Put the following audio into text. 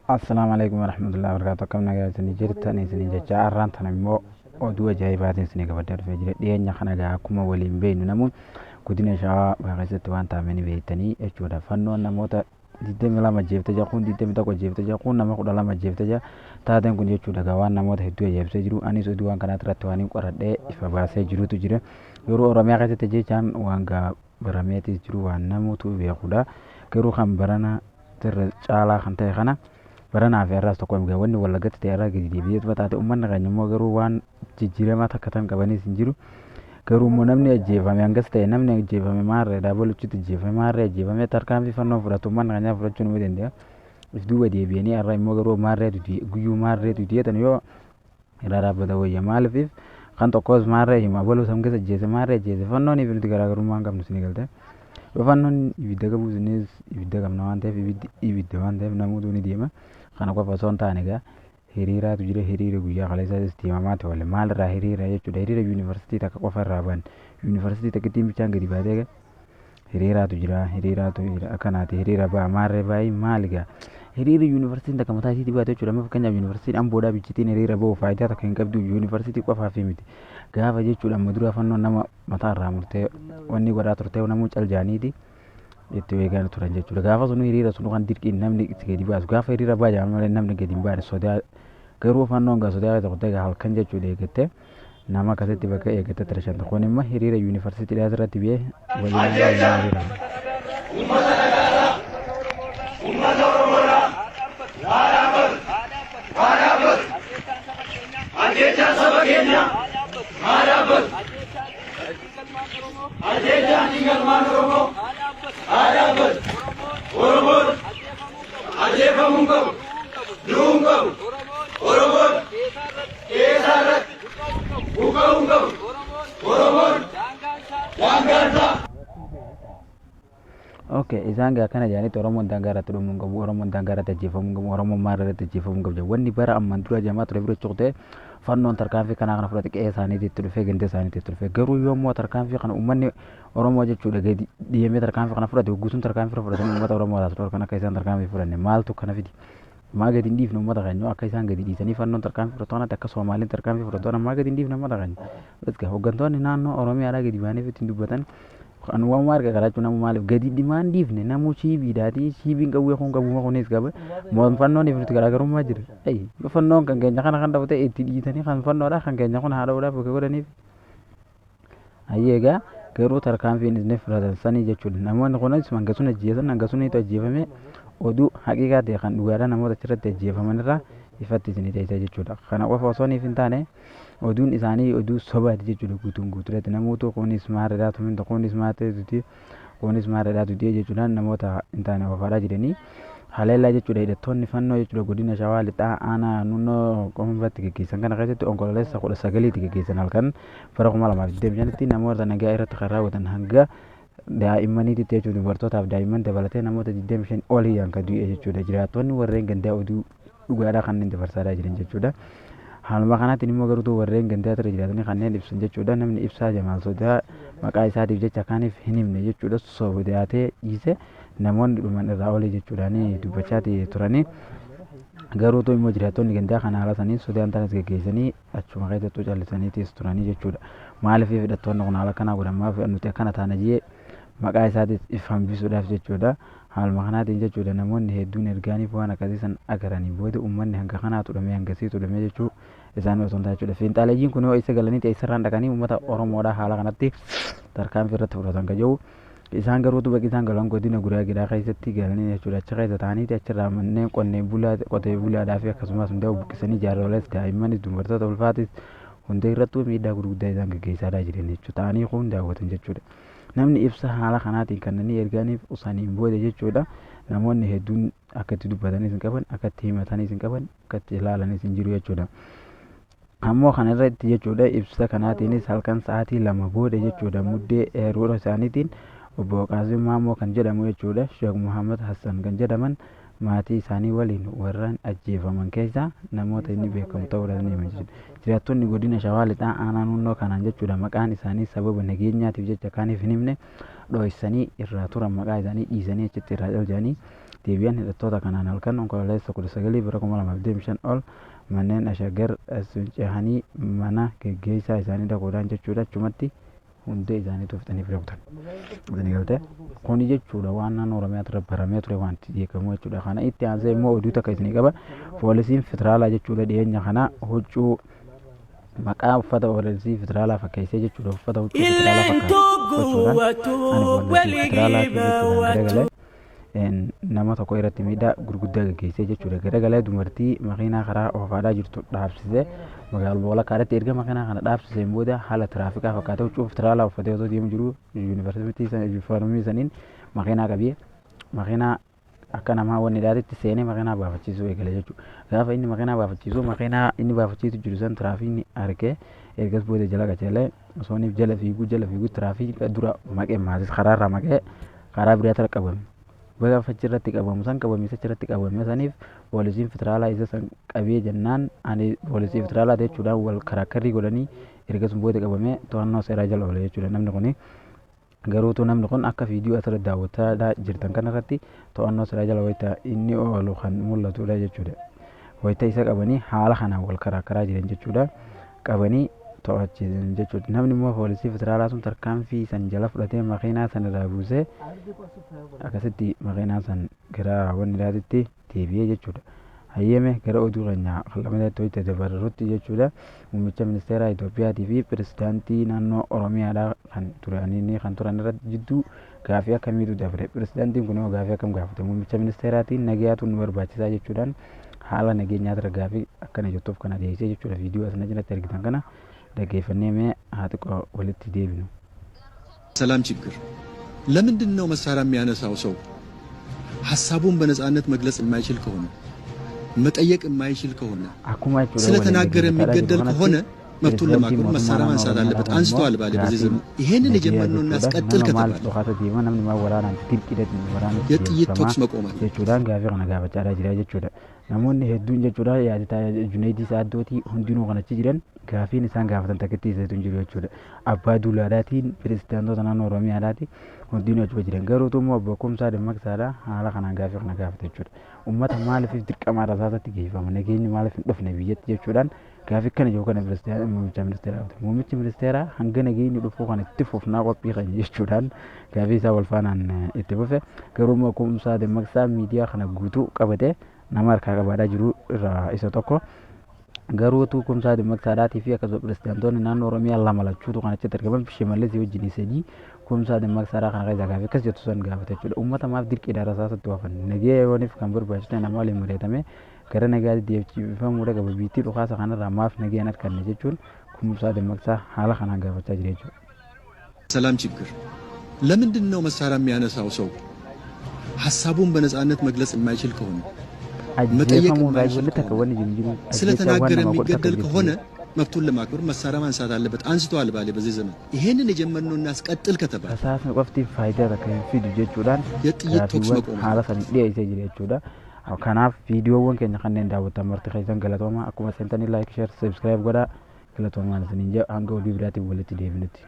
Assalaamu alaikum warahmatullahi wabarakatuh. Akkam nagaa isinii jirtan isinii jecha har'aan tana immoo oduu ajaa'ibaatiin isinii qabadhee dhufee jira. Dhiyeenya kana egaa akkuma waliin beeknu namuun godina Shawaa Bahaa keessatti waan taa'ame ni beektanii jechuudha. Fannoon namoota 22 ajjeefte jira, kun 21 ajjeefte jira, kun nama 12 ajjeefte jira. Taateen kun jechuudha egaa waan namoota hedduu ajaa'ibsee jiru. Anis oduu waan kanaa irratti waan hin qoradhee ifa baasee jirutu jira. Garuu Oromiyaa keessatti jechaan waan gaa barameetis jiru waan namuutu beekudha. Garuu kan barana irra caalaa kan ta'e kana baranaa fi har'aas tokko miti. Wanni Wallaggatti ta'e irraa gadi deebi'eetuma taate uummanni keenya immoo garuu waan jijjiiramaa takka tan qabanis hin jiru. Garuu immoo namni ajjeefame hangas ta'e namni ajjeefame maarree dhaabbaluchitti ajjeefame maarree ajjeefame tarkaanfii fannoo fudhatu uummanni keenyaa fudhachuu ni danda'a. If duuba deebi'anii har'a immoo garuu maarree duti guyyuu maarree duti jedhan yoo irraa dhaabbata wayya maaliif kan tokkos maarree hima abaluu sam keessa ajjeese maarree ajjeese fannoon fi nuti garaagarummaa hin qabnu isin galte. Yoo fannoon ibidda qabu isinis ibidda qabna waan ta'eef ibiddi ibidda waan ta'eef namoota ni deema. Kana qofa osoo hin taane egaa hiriiraatu jira hiriira guyyaa kaleessaas deemamaa ture maalirraa hiriira jechuudha hiriira yuunivarsiitii takka qofa irraa ba'an yuunivarsiitii takkittiin bichaan gadi baatee egaa hiriiraatu jira hiriiraatu jira akkanaati hiriira ba'a maarree baay'ee maali gaa hiriira yuunivarsiitiin takka mataa isiitii baate jechuudha amma fakkeenyaaf yuunivarsiitiin Amboodhaa bichitiin hiriira ba'u faayidaa takka hin qabdu yuunivarsiitii qofaaf miti gaafa jechuudha amma dura fannoon nama mataa irraa murtee wanni godhaa turtee namuu caljaaniiti itti eegaa turan jechuudha gaafa sunu hiriira sunu kan dirqiin namni itti gadi baasu gaafa hiriira baa jedhamu malee namni gadi hin baane sodaa garuu fannoon gaa sodaa tokko ta'e halkan jechuudha eeggattee nama akkasitti bakka eeggatte ture shanta kun immoo hiriira yuunivarsiitiidhaa irratti biyee waliin hiriira. Uummata nagaarraa, uummata Oromoorraa haa dhaabbatu, haa dhaabbatu. Ajjeechaan saba keenyaa haa dhaabbatu. Ajjeechaan dhiiga ilmaan Oromoo haa dhaabbatu. Oromoon ajjeefamuu hin qabu, du'uu hin qabu. Oromoon qe'ee irratti buqqa'uu hin qabu. Oromoon daangaan isaa Okay, isaan gaa akkana jedhanitti Oromoon daangaa irratti dhumuu hin qabu, Oromoon daangaa irratti ajjeefamuu hin qabu, Oromoon maal irratti ajjeefamuu hin qabu. Wanni bara ammaan dura jamaa ture bira cuqtee fannoon tarkaanfii kanaa kana fudhate qe'ee isaaniitti itti dhufee ganda isaaniitti itti dhufee garuu yoommoo tarkaanfii kana uummanni Oromoo jechuudha gadi deemee tarkaanfii kana fudhate guutuun tarkaanfii fudhatanii uummata Oromoo irraa dhorkan akka isaan tarkaanfii fudhanne maaltu kana fidi. Maa gadi hin dhiifne uummata keenya akka isaan gadi dhiisanii fannoon tarkaanfii fudhatu kanatti akka Soomaaliin tarkaanfii fudhatu kana maa gadi hin dhiifne uummata keenya. Beekaa hooggantoonni naannoo Oromiyaadhaa gadi baanii ittiin dubbatan kan waan arga karaa namu maaliif gadi dhimaan dhiifne namuu siibiidhaati siibiin qawwee kun qabuma kunis qaba fannoon nuti garaagarummaa jira. Fannoon kan keenya kana kan dhabu ta'e itti dhiitanii kan fannoodha kan keenya kun haadha godhaaf bakka godhaniif. Hayyee egaa garuu tarkaanfiin isin fudhatan sanii jechuudha. Namoonni kunis hanga sun ajjeesan hanga suniitu ajjeefame oduu haqiiqaa ta'e kan dhugaadhaa namoota achirratti ajjeefaman irraa ifatti isinii ta'isa jechuudha. Kana qofa osoo hin taane oduun isaanii oduu sobaati jechuudha guutuun guutuudhaatti namoota kunis maarreedhaa tuminta kunis maarreetuti kunis maarreedhaa tuti jechuudhaan namoota hin taane qofaadhaa jedhanii haleellaa jechuudha hidhattoonni fannoo jechuudha godina Shawaa Lixaa aanaa Nunnoo qofaatti geggeessan kana keessatti onkololeessa 19tti geggeessan halkan bara 2025tti namoota nagaa irratti kan raawwatan hanga daa'immaniitti jechuudha dubartootaaf daa'imman dabalatee namoota 25 olii kan du'e jechuudha jiraattonni warreen gandaa oduu dhugaadhaa kanneen dabarsaadhaa jiran jechuudha. Haaluma kanaatiin immoo garuu warreen gandaa irra jiraatanii kanneen ibsan jechuudha namni ibsaa Jamaal Sodaa maqaa isaatiif jecha kaaniif hin himne jechuudha sodaatee dhiise namoonni dhuman irraa olii jechuudhaan dubbachaa turanii. Garuu immoo jiraattonni gandaa kana haala saniin sodaan tanas geggeessanii achuma keessattuu callisaniitis turanii jechuudha. Maaliif hidhattoonni kun haala kanaa godhan maaf nuti akkana taana jee maqaa isaatis if hambisuudhaaf jechuudha. Haaluma kanaatiin jechuudha namoonni hedduun ergaaniif waan akkasii san agaranii booda uummanni hanga kanaa tudhamee hangasii tudhamee jechuu isaanii osoo hin taane jechuudha. Fiinxaaleeyyiin kun yoo isa galanii ta'e isarraan dhaqanii uummata Oromoodhaa haala kanatti tarkaanfii irratti fudhatan kan jiru. Isaan garuu bakki isaan galan godina Guraageedhaa keessatti galanii jechuudha. Achi keessa ta'aniiti achirraa manneen qonnee bulaa qotee bulaadhaa fi akkasumas hundaa buqqisanii jaarsolees daa'immanis dubartoota ulfaatis hunda irrattuu miidhaa gurguddaa isaan gaggeessaadhaa jiran jechuudha. Ta'anii kun daawwatan jechuudha. Namni ibsa haala kanaatiin kanneen erganiif usaniin booda jechuudha. Namoonni hedduun akka itti dubbatanis hin qaban, akka itti himatanis hin qaban, akka itti ilaalanis hin jiru jechuudha. Ammoo kana irratti jechuudha ibsa kanaatiinis halkan sa'aatii 2 booda jechuudha muddee eeruura isaaniitiin obbo Qaasim Maamoo kan jedhamu jechuudha Sheek Muhammad Hassan kan jedhaman maatii isaanii waliin warreen ajjeefaman keessaa namoota inni beekamu ta'uudhaan ni hima jechuudha. Jiraattonni godina Shawaa Lixaa aanaa Nunnoo kanaan jechuudha maqaan isaanii sababa nageenyaatiif jecha kaaniif hin himne dho'isanii irraa turan maqaa isaanii dhiisanii achitti irraa caljaanii Deebi'an hidhattoota kanaan halkan Onkololeessa 19 bara 2025 ol manneen Ashaggar ceehanii mana geggeessaa isaanii dhaquudhaan jechuudha achumatti hundee isaanii tuftanii bira kutan. Isin galtee kuni jechuudha waan naannoo Oromiyaatti irra baramee ture wanti beekamu jechuudha. Kana itti aansee immoo oduu takka isinii qaba. Poolisiin federaalaa jechuudha dhiyeenya kana huccuu maqaa uffata poolisii federaalaa fakkeessee jechuudha uffata huccuu federaalaa fakkaatu ani poolisii federaalaati jechuudhaan garagalee nama tokko irratti miidhaa gurguddaa gaggeessee jechuudha. Garagalee dubartii makiinaa karaa oofaadhaa jirtu dhaabsisee magaaluma walakkaadhaatti erga makiinaa kana dhaabsiseen booda haala tiraafikaa fakkaatee huccuu federaalaa uffatee osoo deemu jiru yuunivarsiitii yuunifoormii saniin makiinaa qabee makiinaa akka namaa wanni dhaatitti seenee makiinaa baafachiisuu eegale jechuudha. Gaafa inni makiinaa baafachiisu makiinaa inni baafachiisu jiru san tiraafikni argee ergas booda jala qaceelee osoo inni jala fiiguu tiraafika dura maqee maasis karaarraa maqee karaa biraatti qabame. Gaafa achirratti qabamu san qabame achirratti qabame saniif poolisiin federaalaa isa san qabee jennaan ani poolisii federaalaa jechuudhaan wal karaakkarrii godhanii ergas booda qabamee to'annoo seeraa jala oole jechuudha namni kuni. Garuutu namni kun akka viidiyoo asirratti daawwachaa jirtan kanarratti to'annoo seeraa jala wayita inni oolu kan mul'atudha jechuudha. Wayita isa qabanii haala kanaan wal karaakkaraa jiran jechuudha. Qabanii to'achiisan jechuudha. Namni immoo poolisii federaalaa sun tarkaanfii san jala fudhatee makiinaa san irraa buusee akkasitti makiinaa san gara wanni dhaatitti deebi'ee jechuudha. Hayyame gara oduu keenya lamatti wayita dabarrutti jechuudha. Muummicha ministeeraa Itoophiyaatii fi pirezidaantii naannoo Oromiyaadhaa kan turanii kan turan irratti jidduu gaafii akkamiitu dabre? Pirezidaantiin kun immoo gaafii akkam gaafate? Muummicha ministeeraatiin nagayaatu nu barbaachisaa jechuudhaan haala nageenyaa gaafii akkana jettuuf kana dhiyeessee jechuudha. Viidiyoo asina jalatti argitan kana dhaggeeffannee mee haa xiqqoo walitti deebinu. ሰላም ችግር ለምንድን ነው መሳሪያ የሚያነሳው ሰው ሐሳቡን በነጻነት መግለጽ የማይችል ከሆነ መጠየቅ የማይችል ከሆነ Akkuma jechuudha ስለተናገረ የሚገደል ከሆነ መብቱን ለማክበር መሳሪያ ማንሳት አለበት። አንስተዋል ባሌ በዚህ ዘመን ይሄንን የጀመርነው እናስቀጥል ከተባለ namni maal waraanaan dirqiidhaan waraanatti የጥይት ተኩስ መቆም አለ። jechuudhaan gaafii kana gaafachaadhaa jira jechuudha. Namoonni hedduun jechuudha yaadataa Junaydii Saaddootii hundinuu kan achi jiran gaafiin isaan gaafatan takkitti isatu hin jiru jechuudha. Abbaa Duulaadhaatiin pirezidaantoota naannoo Oromiyaadhaati hundinuu achuma jiran. Garuu immoo obbo Kumsaa Dammaqsaadha haala kanaan gaafii kana gaafata jechuudha. Uummata maaliif dirqama rasaasatti geeffama nageenyi maaliif hin dhufne biyyatti jechuudhaan gaafii kana jiru kana muummicha ministeeraa gaafate. Muummichi ministeeraa hanga nageenyi dhufuu kana itti fufnaa qophii keenya jechuudhaan gaafii isaa wal faanaan itti fufe. Garuu immoo Kumsaa Dammaqsaa miidiyaa kana guutuu qabatee nama harkaa qabaadhaa jiru irraa isa tokko. Garuutu Kumsaa Dammaqsaadhaatii fi akkasuma pirezidaantoonni naannoo Oromiyaa lama lachuutu kan achitti argaman Shimallis wajjin sadii Kumsaa Dammaqsaadhaa kana keessaa gaafii akkas jettu san gaafate jechuudha. Uummata maaf dirqiidhaan rasaasatti waafan nagee yooniif kan barbaachisu ta'e nama waliin mari'atamee gara nagaatti deebifamuudha qaba. Biittii dhukaasa kanarraa maaf nagee hin arganne jechuun Kumsaa Dammaqsaa haala kanaan gaafachaa jira jechuudha. ሰላም ችግር ለምንድን ነው መሳሪያ የሚያነሳው ሰው ሐሳቡን በነጻነት መግለጽ የማይችል ከሆነ መጠየቅ Ajjeefamuu irraa የማይችል wanni takka ከሆነ wanni jiru hin jiru. Ajjeechaa waan ስለተናገረ nama godhu takka የሚገደል jirti. ከሆነ መብቱን ለማክበር መሳሪያ ማንሳት አለበት። አንስተዋል ባሌ በዚህ ዘመን ይሄንን የጀመርነው እናስቀጥል ከተባለ Rasaasni qofti faayidaa takka hin fidu jechuudhaan የጥይት ተኩስ gaaffiiwwan መቆም haala saniin dhiyeessee jira jechuudha. Kanaaf viidiyoowwan keenya kanneen daawwattan marti keessan galatooma akkuma seentanii like, share, subscribe godhaa galatoomaan isiniin jedha hanga oduu biraatiin walitti deebinutti.